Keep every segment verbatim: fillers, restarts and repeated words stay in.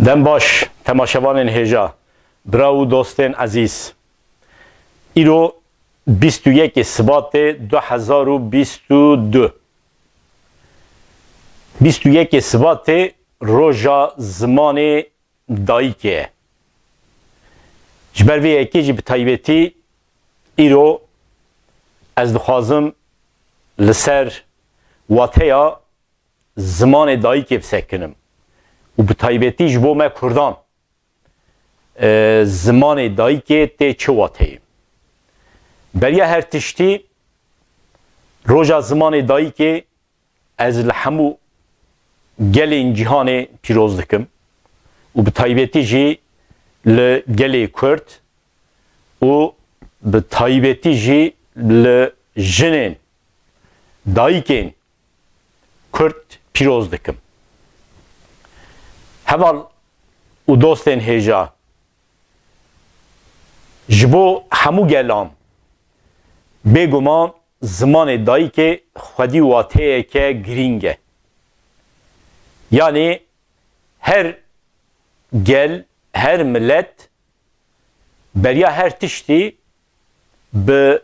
Dem baş, temaşevanên hêja, bira û dostên ezîz. Îro bîst û yekê Sibatê du hezar û bîst û du. Bîst û yekê Sibatê roja zimanê dayikê ye. Ji ber vê yekê jî bi taybetî îro ez dixwazim li ser wateya zimanê dayikê bisekinim û bi taybetî ji bo me Kurdan, e, zimanê dayikê tê çi wateyê? Beriya her tiştî, roja zimanê dayikê ez li hemû gelên cîhanê pîroz dikim û bi taybetî jî li gelê Kurd û bi taybetî jî li jinên, dayikên Kurd pîroz dikim. Heval û dostên hêja, ji bo hemû gelan bêguman zimanê dayikê xwedî wateyeke girîng e. Yanî her gel, her milet beriya her tiştî bi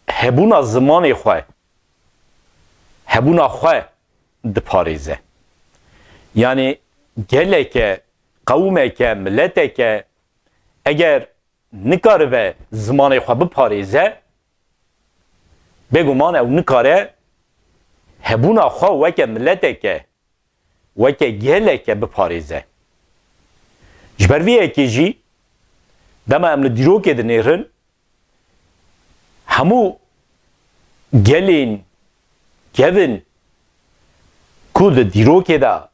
hebûna zimanê xwe, hebûna xwe diparêze. Yanî geleke, qewmeke, mileteke eger nikaribe zimanê xwe biparêze, bêguman ew nikare hebûna xwe weke mileteke, weke geleke biparêze. Ji ber vê yekê jî dema em li dîrokê dinêrin, hemû gelên kevin ku di dîrokê de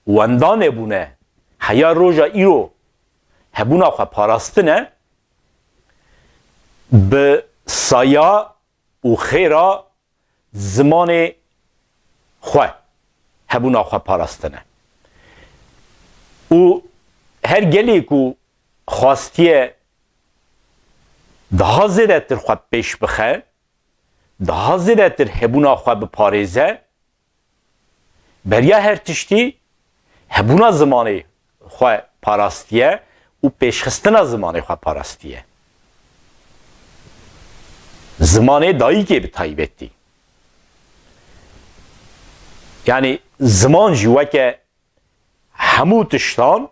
wenda nebûne, heya roja îro hebûna xwe parastine, bi saya û xêra zimanê xwe, hebûna xwe parastine. Û her gelê ku xwastiye daha zêdetir xwe pêş bixe, daha zêdetir hebûna xwe biparêze, beriya her tiştî hebûna zimanê xwe parastiye û pêşxistina zimanê xwe parastiye. Zimanê dayikê bi taybetî. Yanî ziman jî weke hemû tiştan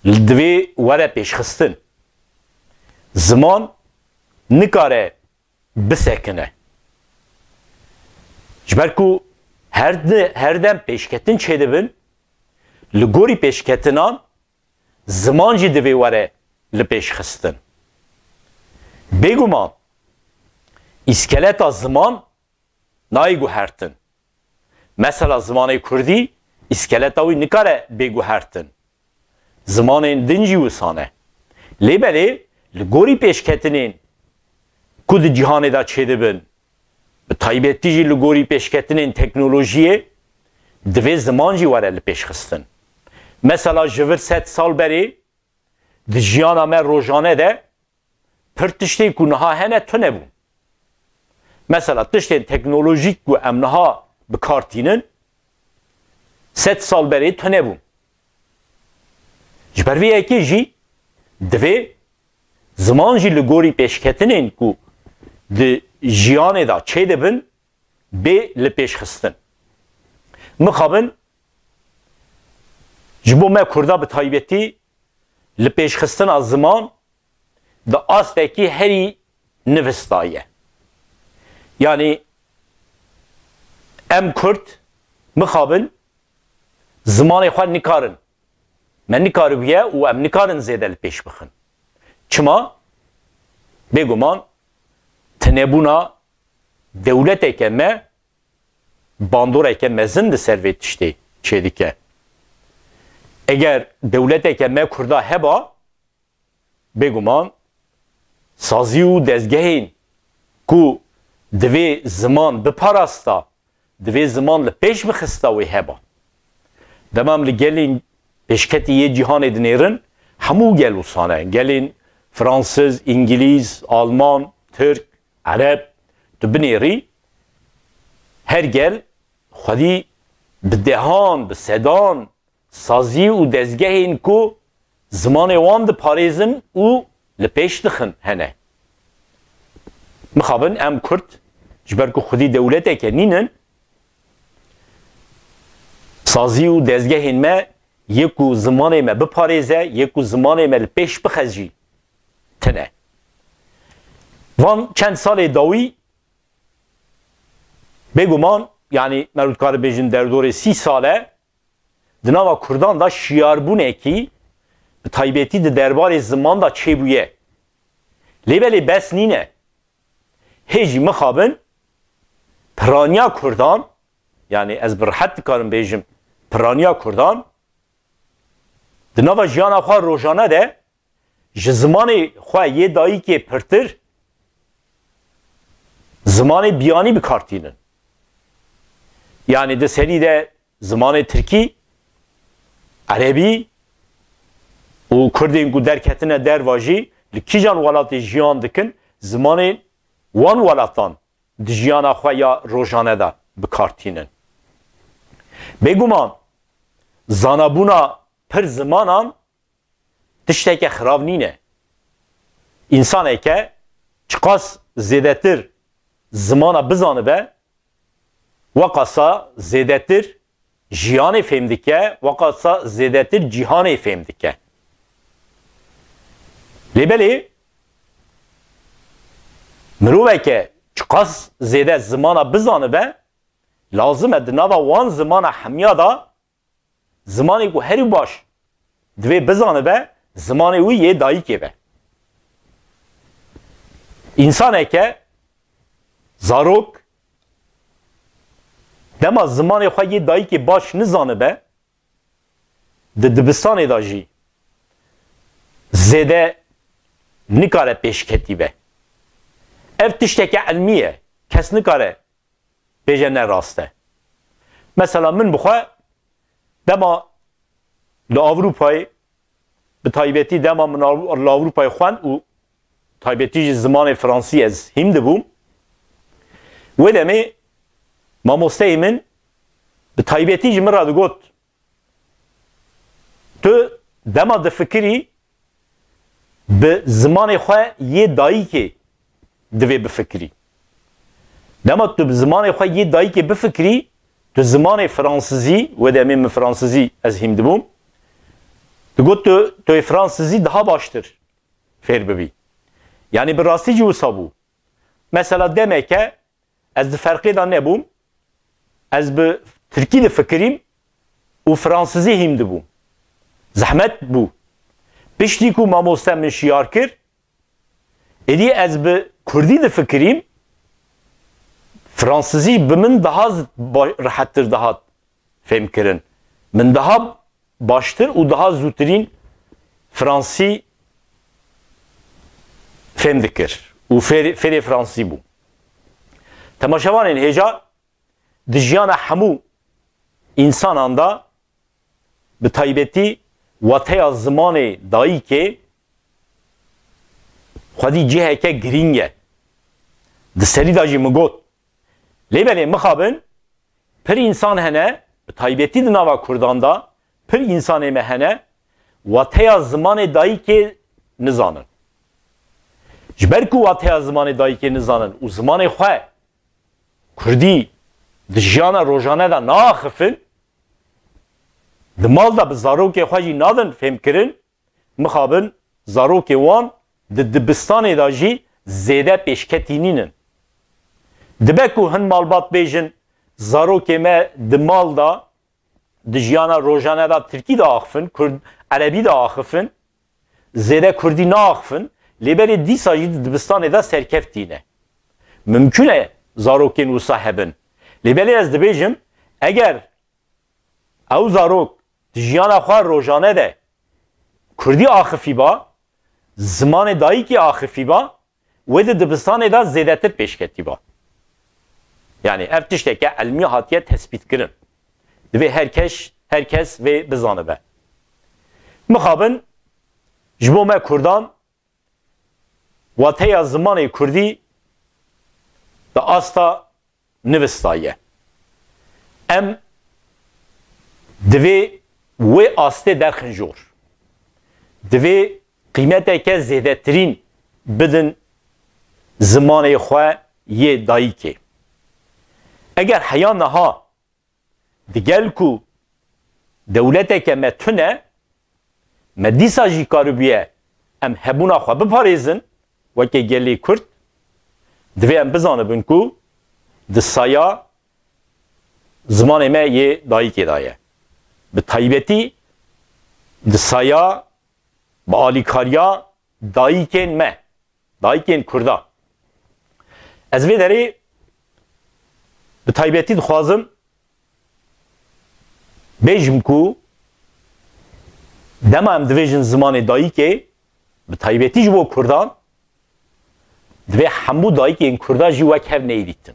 li divê were pêşxistin. Ziman nikare bisekine. Ji ber ku her di-, her dem pêşketin çêdibin, li gorî pêşketinan ziman jî divê were li pêş xistin. Bêguman îskeleta ziman nayê guhertin. Mesela zimanê kurdî îskeleta wî nikare bê guhertin. Zimanên din jî wisa ne. Lê belê li gorî pêşketinên ku di cîhanê de çêdibin, bi taybetî jî li gorî pêşketinên teknolojiyê, divê ziman jî were li pêş xistin. Mesela ji vir sed sal berê di jiyana me rojane de pir tiştê ku niha hene tune bûn. Mesela tiştên teknolojîk ku em niha bi kar tînin, sed sal berê tune bûn. Ji ber vê yekê jî divê ziman jî li gorî pêşketinên ku di jiyanê de çêdibin bê li pêş xistin. Mixabin ji bo me Kurda bi taybetî li pêşxistina ziman di astekî herî nivista ye. Yanî em Kurd mixabin zimanê xwe nikarin. Me nikaribûye û em nikarin zêde li pêş bixin. Çima? Bêguman tinebûna dewleteke me bandoreke mezin di ser vê tiştê çêdike. Eger dewleteke me Kurda heba, bêguman sazî û dezgehên ku divê ziman biparasta, divê ziman li pêş bixista wê heba. Dema em li gelên pêşketî yê cîhanê dinêrin, hemû gel wisa ne. Gelên Fransiz, Îngilîz, Alman, Tirk, Ereb, tu binêrî, her gel xwedî bi dehan, bi sedan sazî û dezgehên ku zimanê wan diparêzin û li pêş dixin hene. Mixabin em Kurd, ji ber ku xwedî dewleteke nînin, sazî û dezgehên me yê ku zimanê me biparêze, yê ku zimanê me li pêş bixe jî tine. Van çend salê dawî, bêguman, yanî me dikare bêjin derdorê sî sal e, di nava Kurdan de şiyarbûnekî, bi taybetî di derbarê ziman de çêbûye. Lê belê bes nîne. Hê jî mixabin piraniya Kurdan, yanî ez bi rihet dikarim bêjim, piraniya Kurdan, di nava jiyana xwe rojane de ji zimanê xwe yê dayikê pirtir zimanê biyanî bi kar tînin. Yanî di serî de zimanê tirkî, erebî û kurdên ku derketine derva jî li kîjan welatê jiyan dikin, zimanê wan welatan di jiyana xwe ya rojane de bi kar tînin. Bêguman, zanabûna pir zimanan tişteke xirav nîne. Însaneke çiqas zêdetir zimana bizanibe, weqasa zêdetir jiyanê fêm dike, weqasa zêdetir cîhanê fêm dike. Lê belê miroveke çiqas zêde zimana bizanibe, lazim e di nava wan zimana hemiya de zimanê ku herî baş divê bizanibe, zimanê wî yê dayikê be. Însaneke, zarok, dema zimanê xwe yê dayikê baş nizanibe, di dibistanê de jî zêde nikare pêşketî be. Ev tişteke ilmî ye. Kes nikare bêje ne rast e. Mesela min bi xwe dema li Ewropayê, bi taybetî dema min Aw-, li Ewropayê xwend û taybetî jî zimanê fransî ez hîm dibûm, wê demê mamosteyê min bi taybetî ji min re digot, tu dema difikirî, bi zimanê xwe yê dayikê divê bifikirî. Dema tu bi zimanê xwe yê dayikê bifikirî, tu zimanê fransizî, wê demê min fransizî ez hîm dibûm, digot tu, tu yê fransizî daha baştir fêr bibî. Yanî bi rastî jî wisa bû. Mesela demeke ez di ferqê de nebûm, ez bi tirkî difikirîm û fransizî hîm dibûm. Zehmet bû. Piştî ku mamoste min şiyar kir, êdî ez bi kurdî difikirîm, fransizî bi min daha z-, ba-, rehettir dihat fêmkirin. Min daha baştir û daha zûtirîn fransî fêm dikir û fêrê, fêrê fransî bû. Temaşevanên hêja, di jiyana hemû însanan de bi taybetî wateya zimanê dayikê xwedî ciheke girîng e. Di serî de jî min got. Lê belê mixabin, pir însan hene, bi taybetî di nava Kurdan de, pir însanê me hene, wateya zimanê dayikê nizanin. Ji ber ku wateya zimanê dayikê nizanin û zimanê xwe, kurdî, di jiyana rojane de naaxifin, di mal de bi zarokê xwe jî nadin fêmkirin, mixabin zarokê wan di dibistanê de jî zêde pêşketî nînin. Dibe ku hin malbat bêjin, zarokê me di mal de, di jiyana rojane de tirkî diaxifin, kurd, erebî diaxifin, zêde kurdî naaxifin, lê belê dîsa jî di dibistanê de serkeftî ne. Mimkun e zarokên wisa hebin. Lê belê ez dibêjim, eger ew zarok di jiyana xwe rojane de kurdî axifîba, zimanê dayikê axifîba, wê di dibistanê de zêdetir pêşketîba. Yanî ev tişteke ilmî hatiye tespîtkirin. Divê her kes, her kes vê bizanibe. Mixabin ji bo me kurdan wateya zimanê kurdî di asta nivista ye. Em divê wê astê derxin jor. Divê qîmeteke zêdetirîn bidin zimanê xwe yê dayikê. Eger heya niha digel ku dewleteke me tune, me dîsa jî karibûye em hebûna xwe biparêzin weke gelê Kurd, divê em bizanibin ku di saya zimanê me yê dayikê de ye. Bi taybetî di saya, bi alîkariya dayikên me, dayikên Kurda. Ez vê derê bi taybetî dixwazim bêjim ku dema em dibêjin zimanê dayikê, bi taybetî ji bo Kurdan, divê hemû dayikên Kurda jî wek hev neyê dîtin.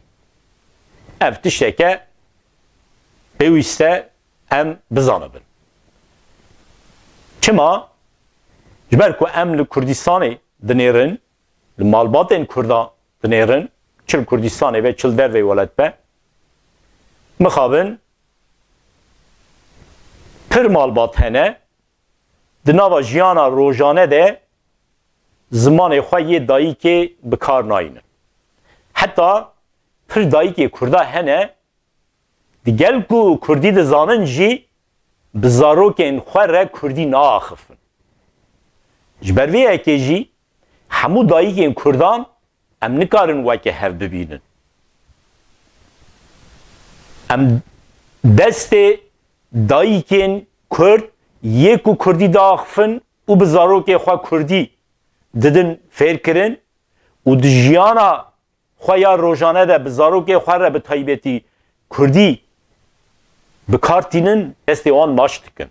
Ev tişteke pêwîst e em bizanibin. Çima? Ji ber ku em li Kurdistanê dinêrin, li malbatên Kurda dinêrin, çi li Kurdistanê be, çi li derveyî welat be, mixabin pir malbat hene, di nava jiyana rojane de zimanê xwe yê dayikê bi kar nayînin. Heta pir dayikê Kurda hene, digel ku Kurdî dizanin jî, bi zarokên xwe re Kurdî naaxifin. Ji ber vê yekê jî hemû dayikên Kurdan em nikarin weke hev bibînin. Em destê dayikên Kurd yê ku Kurdî diaxifin û bi zarokê xwe Kurdî didin fêrkirin û di jiyana xwe ya rojane de bi zarokê xwe re bi taybetî Kurdî bi kar tînin, destê wan maç dikin.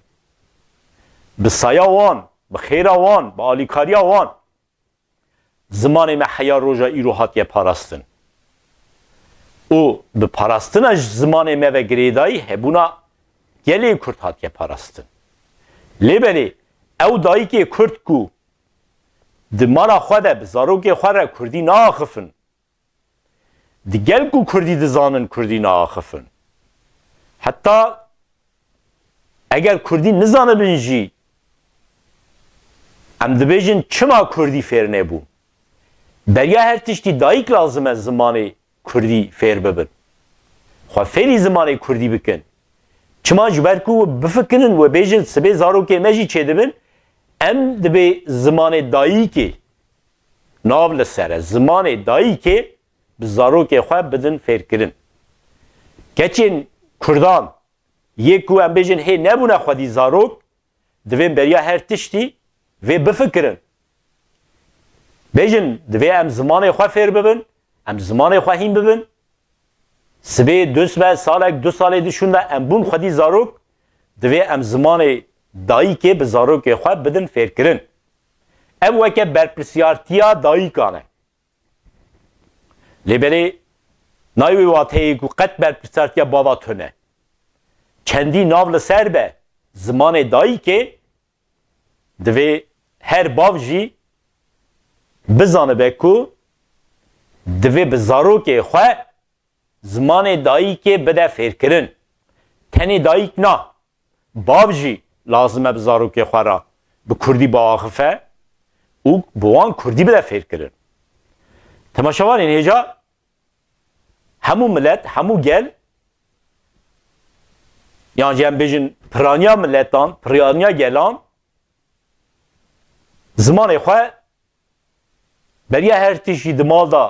Bi saya wan, bi xêra wan, bi alîkariya wan zimanê me heya roja îro hatiye parastin. Û bi parastina ji zimanê me ve girêdayî hebûna gelê Kurd hatiye parastin. Lê belê ew dayikê Kurd ku di mala xwe de bi zarokê xwe re Kurdî naaxifin, digel ku Kurdî dizanin Kurdî naaxifin. Heta eger Kurdî nizanibin jî, em dibêjin çima Kurdî fêr nebû? Beriya her tiştî dayik lazim e zimanê Kurdî fêr bibin. Xwe fêrî zimanê Kurdî bikin. Çima? Ji ber ku bifikirin, we bêjin sibê zarokê me jî çêdibin, em dibê zimanê dayikê nav li ser e, zimanê dayikê bi zarokê xwe bidin fêrkirin. Keçên Kurdan yê ku em bêjin hê nebûne xwedî zarok, divê beriya her tiştî vê bifikirin. Bêjin, divê em zimanê xwe fêr bibin, em zimanê xwe hîn bibin. Sibê du sibe, salek, du salê di şûn de em bûn xwedî zarok, divê em zimanê dayikê bi zarokê xwe bidin fêrkirin. Ev weke berpirsiyartiya dayikan e. Lê belê nayê wê wateyê ku qet berpirsiyartiya bava tune. Çendî nav li ser be zimanê dayikê, divê her bav jî bizanibe ku divê bi zarokê xwe zimanê dayikê bide fêrkirin. Tenê dayik na, bav jî lazim e bi zarokê xwe re bi kurdî biaxife û bi wan kurdî bide fêrkirin. Temaşevanên hêja, hemû milet, hemû gel, yan jî em bêjin piraniya miletan, piraniya gelan, zimanê xwe beriya her tiştî di mal de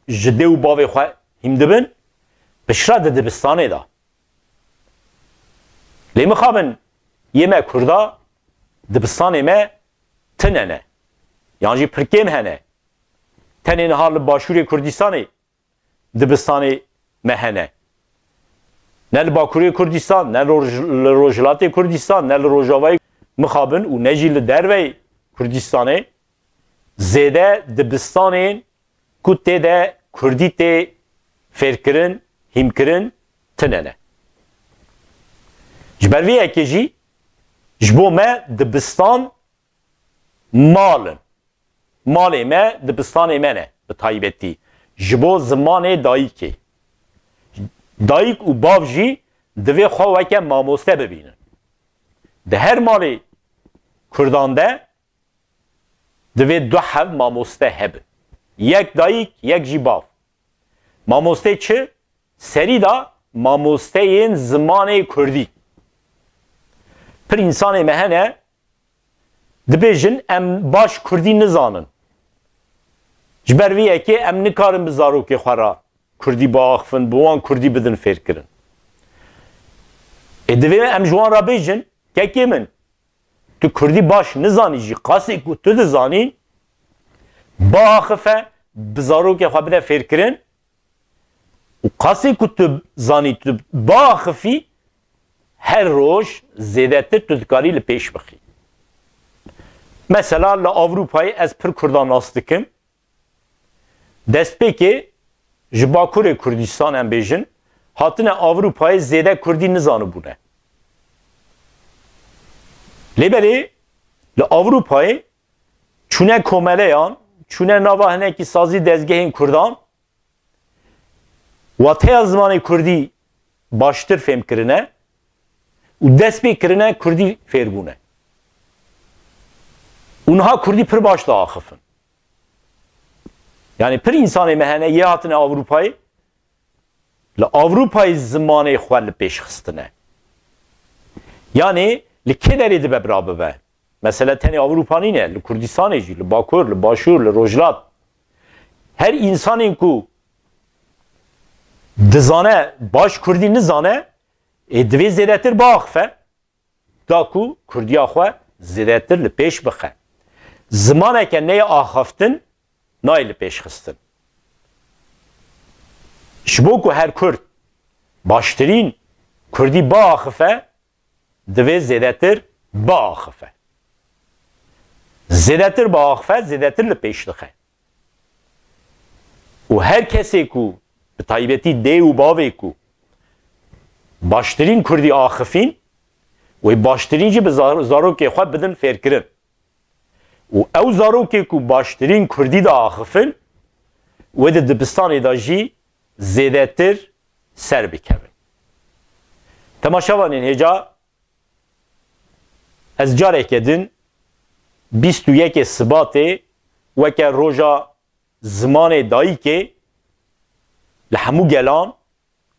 ji dê û bavê xwe hîn dibin, piştre di dibistanê de. Lê mixabin yê me Kurda dibistanê me tune ne. Yan jî pir kêm hene. Tenê niha li Başûrê Kurdistanê dibistanê me hene. Ne li Bakurê Kurdistan, ne roj-, li Rojhilatê Kurdistan, ne li Rojavayê mixabin û ne jî li derveyê Kurdistanê zêde dibistanên ku tê de kurdî tê fêrkirin, hînkirin, tune ne. Ji ber vê yekê jî ji bo me dibistan mal in. Malê me dibistanê me ne bi taybetî ji bo zimanê dayikê. Dayik û bav jî divê xwe weke mamoste bibînin. Di her malê Kurdan de divê du heb mamoste hebin. Yek dayik, yek jî bav. Mamoste çi? Serî de mamosteyên zimanê kurdî. Pir însanê me hene, dibêjin, em baş kurdî nizanin. Ji ber vê yekê em nikarin bi zarokê xwe re kurdî biaxifin, bi wan kurdî bidin fêrkirin. Ê, divê em ji wan re bêjin, kekê min, tu kurdî baş nizanî jî, qasê ku tu dizanî, biaxife, bi zarokê xwe bide fêrkirin û qasê ku tu zanî, tu biaxifî, her roj zêdetir tu dikarî li pêş bixî. Mesela li Ewropayê ez pir kurdan nas dikim. Destpêkê ji Bakurê Kurdistan, em bêjin, hatine Ewropayê, zêde kurdî nizanibûne. Lê belê li Ewropayê çûne komeleyan, çûne nava hinekî sazî dezgehên kurdan, wateya zimanê kurdî baştir fêm kirine û dest pê kirine kurdî fêr bûne. Û niha kurdî pir baş diaxifin. Yanî pir însanê me hene yê hatine Ewropayê, li Ewropayê zimanê xwe li pêş xistine. Yanî li kê derê dibe bira bibe? Mesele tenê Ewropa nîne, li Kurdistanê jî, li Bakur, li Başûr, li Rojhilat. Her însanên ku dizane, baş kurdî nizane, ê, divê zêdetir biaxife, da ku kurdiya xwe zêdetir li pêş bixe. Zimaneke neyê axaftin, nayê li pêş xistin. Ji bo ku her kurd baştirîn kurdî biaxife, divê zêdetir biaxife. Zêdetir biaxife, zêdetir li pêş dixe. Û her kesê ku, bi taybetî dê û bavê ku baştirîn kurdî axifîn, wê baştirîn jî bi zar-, zarokê xwe bidin fêrkirin. Û ew zarokê ku baştirîn kurdî diaxifin, wê di dibistanê de jî zêdetir ser bikevin. Temaşevanên hêja, ez careke din bîst û yekê Sibatê weke roja zimanê dayikê li hemû gelan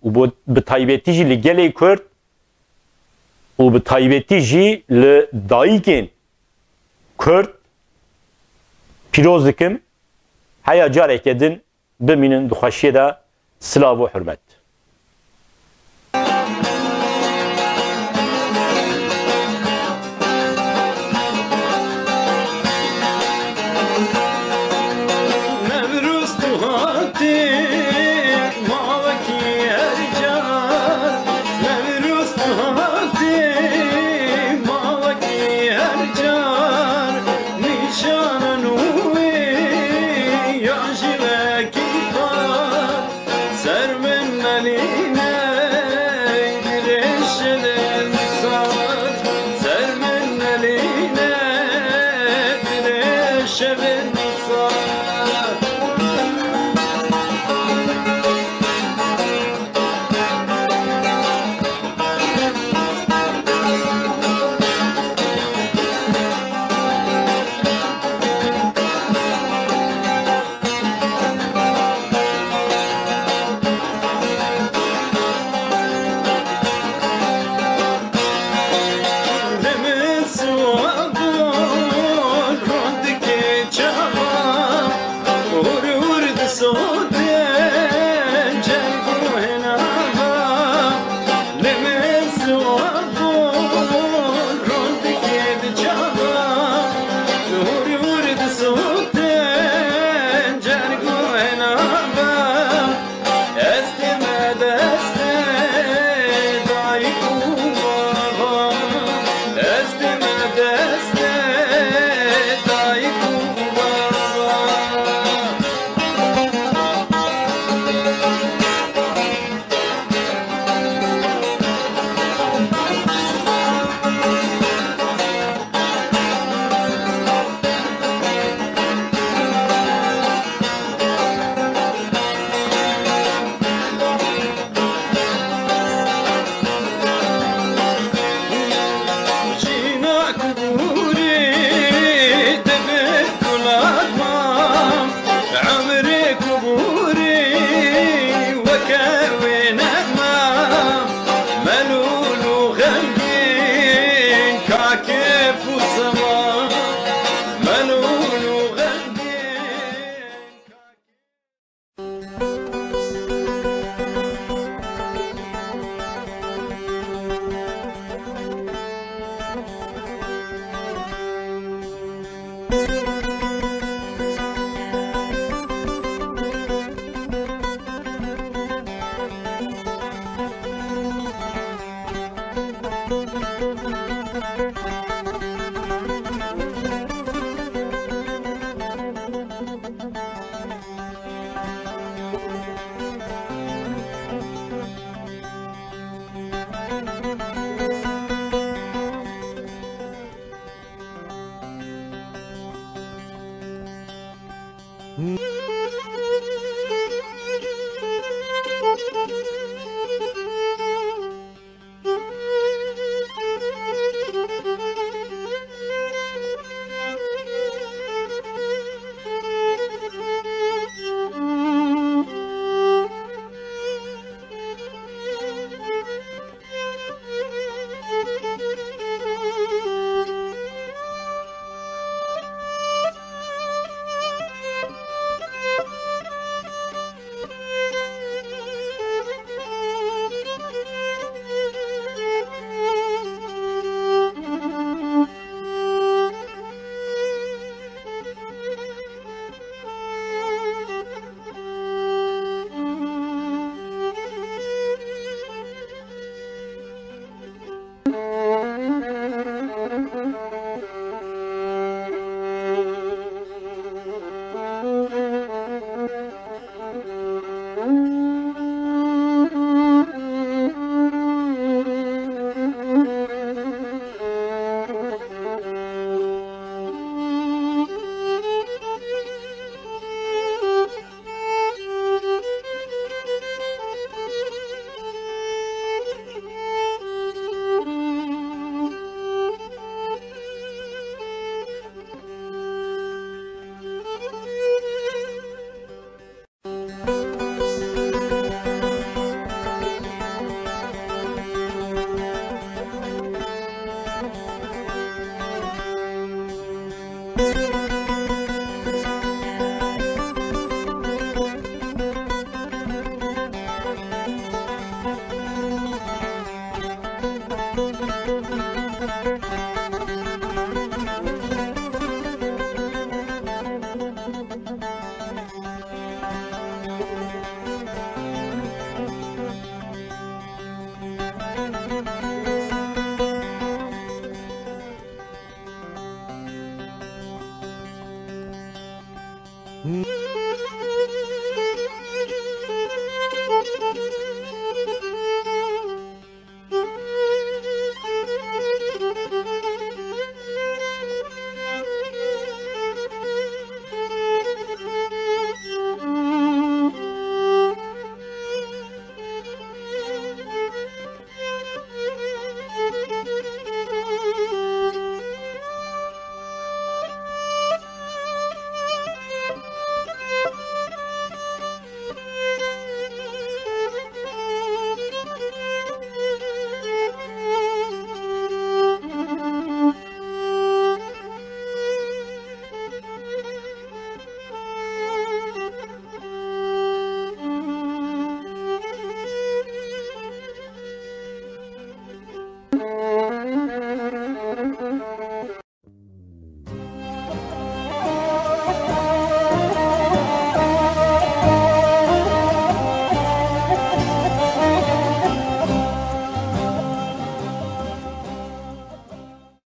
û bo-, bi taybetî jî li gelê Kurd û bi taybetî jî li dayikên Kurd pîroz dikim. Heya careke din bimînin di xweşiyê de. Silav û hurmet. Newroz tu hatî malekî her car, Newroz tu hatî malekî her car, nîşanan wî ya jî wekî xar. Ser min nelîne, dirêj şevên sar. Ser min nelîne, dirêj şevên sar.